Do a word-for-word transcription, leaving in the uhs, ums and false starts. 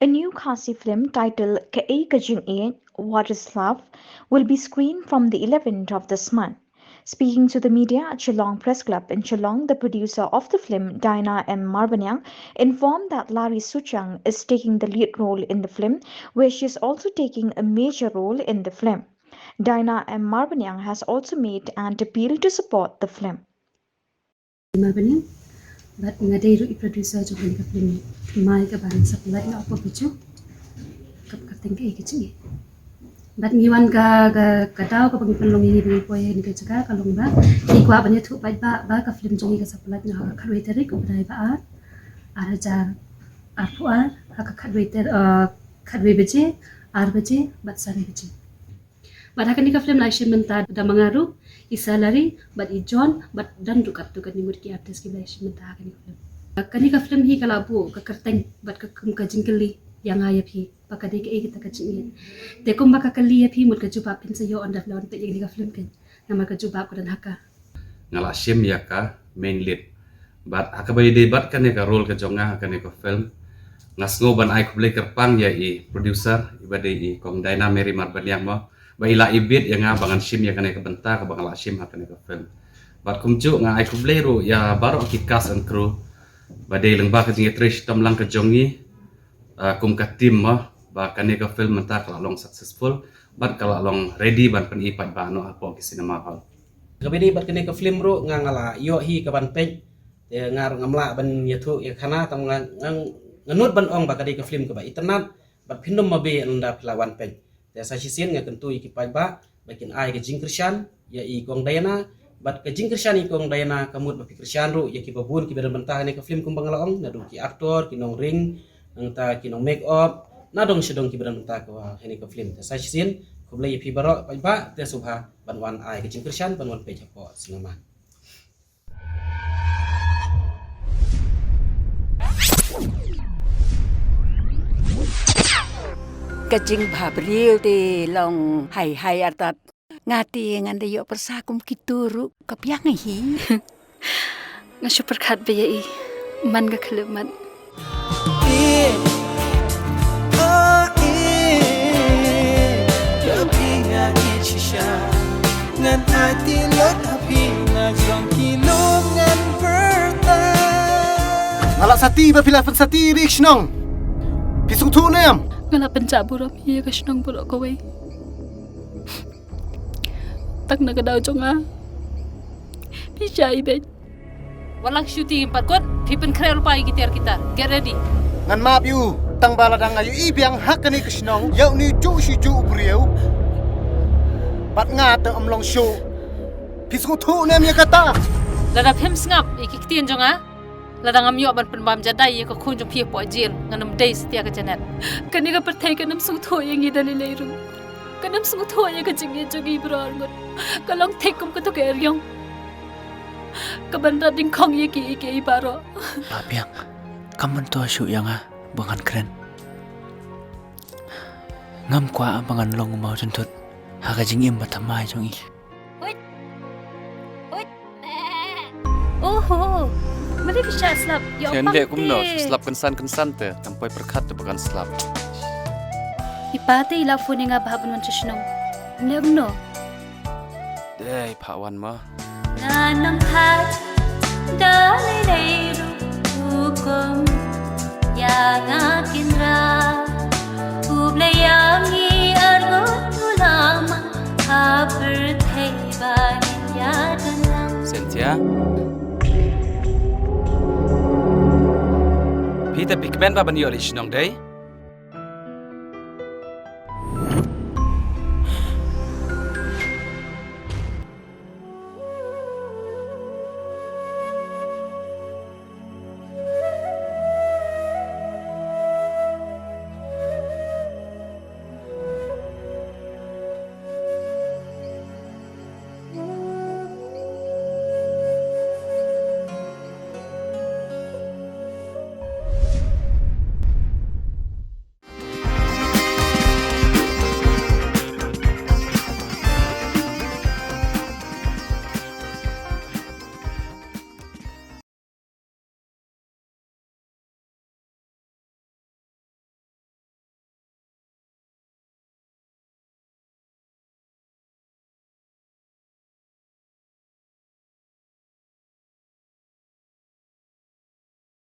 A new Khasi film titled Kaei Ka Jingïeit, What Is Love, will be screened from the eleventh of this month. Speaking to the media at Shillong Press Club in Shillong, the producer of the film, Diana M Marbaniang, informed that Lari Suchang is taking the lead role in the film, where she is also taking a major role in the film. Diana M Marbaniang has also made an appeal to support the film. Marbaniang, bad nga dei ruh i producer jong kane ka film Mai Ka Ban Sa Pyllait Nga Hapoh Pyrthei. Ka kyrteng Kaei Ka Jingïeit. Bad ngi wan ka, ka, ka daw kaba ngi pynlong ïa ngi ba ngi poi ha kane ka jaka ka long ba ngi kwah ban ïathuh paidbah ba ka film jong ngi ka sa pyllait noh ha ka khatwei tarik u bnai ba ar, ar hajar arphew ar, ha ka khatwei tar, eh, khatwei baje, ar baje bad san baje. Bad ha kane ka film la ïashim bynta da ma nga ruh, i Salary bad i John bad don ruh katto katne ngut ki artist kiba la ïashim bynta ha kane ka film. Kane ka film hi ka la buh ka kyrteng bad ka kum ka jingkylli ïa nga ïa phi ba ka dei kaei kata ka jingïeit. Te kumba ka kylli ïa phi mut ka jubab phin sa ïoh ynda phi la wan peit ïa kane ka film, kan? Namar ka jubab ka don ha ka. Nga la shim ïa ka main lead. Bad ha kaba ïadei bad kane ka role ka jong nga ha kane ka film, nga sngew ban ai khublei kyrpang ïa i producer iba dei i Kong Diana Mary Marbaniang mo, ba i la ibit ïa nga ba ngan shim ïa kane ka bynta kaba nga la shim ha kane ka film. Bad kumjuh nga ai khublei ruh ïa baroh ki cast and crew ba dei lyngba ka jingïatrei shitom lang ka jong ngi, ah, kum ka team mo, ba kane ka film mynta ka la long successful bad ka la long ready ban pyni paidbah noh hapoh ki cinema hall. Kaba ïadei bad kane ka film ruh nga, nga la ïoh hi ka ban peit. Te nga ruh ngam lah ban ïathuh ïa khana, tang nga, nga, nga nud ban ong ba ka dei ka film kaba itynnad bad phin ym mabe ynda phi la wan peit. Te sa shisien nga kyntu ïa ki paidbah ba kin ai ka jingkyrshan ïa i Kong Diana, bad ka jingkyrshan ïa i Kong Diana ka mut ba phi kyrshan ruh ïa kiba bun kiba don bynta ha kane ka film kumba nga la ong, naduh ki actor, ki nongring, nangta ki nong make up, nadong shadong kiba don bynta ha kane ka film. Te sa shisien khublei ïa phi baroh paidbah, te sngewbha ban wan ai ka jingkyrshan, ban wan peit hapoh cinema. Ka jingbhabriew te long hai hai artat. Nga te ngan da ïoh pyrsa kum kito ruh, ka biang hi. Nga shu pyrkhat ba ïa i man ka khlem mat. Nga la sati ba phi la pynsati ri shnong. Phi sngewthuh ne em? Nga la pynjah burom ïa ka shnong baroh kawei. Tang na ka daw jong nga phi shah ibit. Wat la shuti, pat kut phi pynkhreh lypa ïa ki tiar ki tar. Get ready. Ngan map ïa u, tang ba lada nga ïohi biang ha kane ka shnong ïa une u juh shi juh u briew, bad nga te ym long shuh. Phi sngewthuh ne em ïa kata? Lada phim sngap ïa ki ktien jong nga, lada ngam ïoh ban pynbam jadai ïa ka khun jong phi hapoh jail, ngan ym dei satia ka Janet. Kane ka pyrthei kan ym sngewthuh ïa ngi da lei lei ruh. Kan ym sngewthuh ïa ka jingïeit jong ngi baroh arngut. Ka long thik kum kato ka eriong kaban rat dyngkhong ïa kiei kiei baroh. Bah Biang, kam myntoi shuh ïa nga ba ngan kren. Ngam kwah ba ngan long u mawjynthut ha ka jingim bathymmai jong i. Huit. Huit. Oho. Mane phi shah slap. Ïa, pang te kumno, slap kynsan kynsan te. Tang poi pyrkhat te ba kan slap. I pa te i la phone ïa nga ba hap ban wan sha shnong. Lem no. Dei, phah wan ma. Nga nang khat da lei lei ruh hukum ïa nga kynrad. U Blei ïa ngi arngut u la mang ha pyrthei ba ngin ïa don lang. Cynthia. Phi te phi kmen ba ban ïoh leit shnong dei?